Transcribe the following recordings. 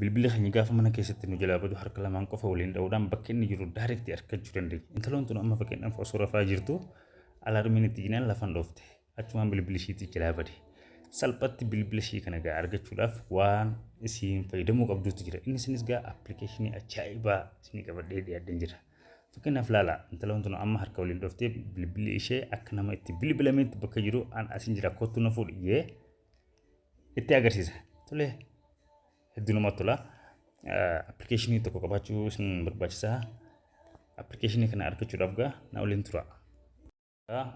Bilbilli keenya gaafa mana keessatti nu jalaa badu harka lamaan qofa waliin dha'uudhaan bakka inni jiru direct argachuu dandeenya. Intaloon tun amma fakkeenyaaf osoo rafaa jirtu alarmiin itti jinaan lafan dhoofte. Achumaan bilbilli ishiitti jalaa bade. Salphatti bilbila ishii kana gaa argachuudhaaf waan isiin fayyadamuu qabdutu jira. Inni isinis gaa appilikeeshinii ajaa'ibaa isinii qabadhee dhiyaadheen jira. Fakkeenyaaf laala, intaloon tun amma harka waliin dhooftee bilbilli ishee akka nama itti bilbilameetti bakka jiru an asin jira kottu na fuudhi jee itti agarsiisa. Tole, hedduu namatti tola. Appilikeeshinii tokko qabaachuu isin barbaachisaa. Appilikeeshinii kana argachuudhaaf gaa na waliin tura.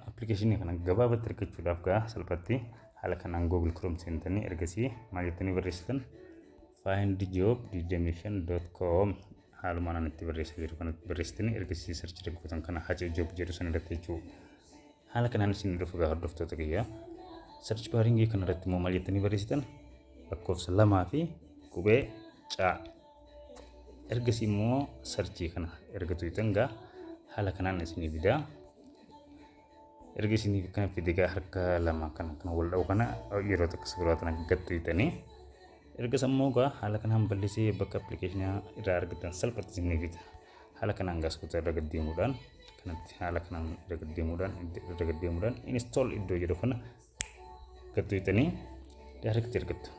Appilikeeshinii kana gabaabatti argachuudhaaf gaa salphatti haala kanaan Google Chrome seentanii ergasii maal jettanii barreessitan? findjob25.com haalumaan ani itti barreessaa jiru kanatti barreessitanii ergasii search gootan kana hacee job jedhu sana irratti jechuudha. Haala kanaan isin dhufu gaa hordoftoota kiyya. Search baringii kana irratti immoo maal jettanii barreessitan? Lakkoofsa lamaa fi qubee caa. Ergasii immoo searchii kana erga tuqxan gaa haala kanaan isinii fidaa. Erga isinii kana fide gaa harka lama kana kan wal dha'u kana yeroo takka suuraa tana gad tuqxanii ergas ammoo gaa haala kanaan bal'isee bakka appilikeeshinii irraa argatan salphatti isinii fida. Haala kanaan gaa suuta irra gad deemuudhaan kanatti haala kanaan irra gad deemuudhaan irra gad deemuudhaan install iddoo jedhu kana gad tuqxanii direct argattu.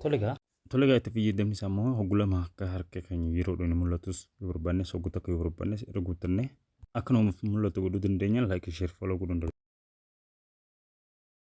Tole gaa. Tole gaa, itti fayyadamni isaa immoo hogguu lama akka harka keenya yeroo dhufne mul'atus yoo barbaannes, hogguu takka yoo barbaannes irra guuttannee akka nuuf mul'atu godhuu dandeenya. Like, share, follow godhuu dandeenya.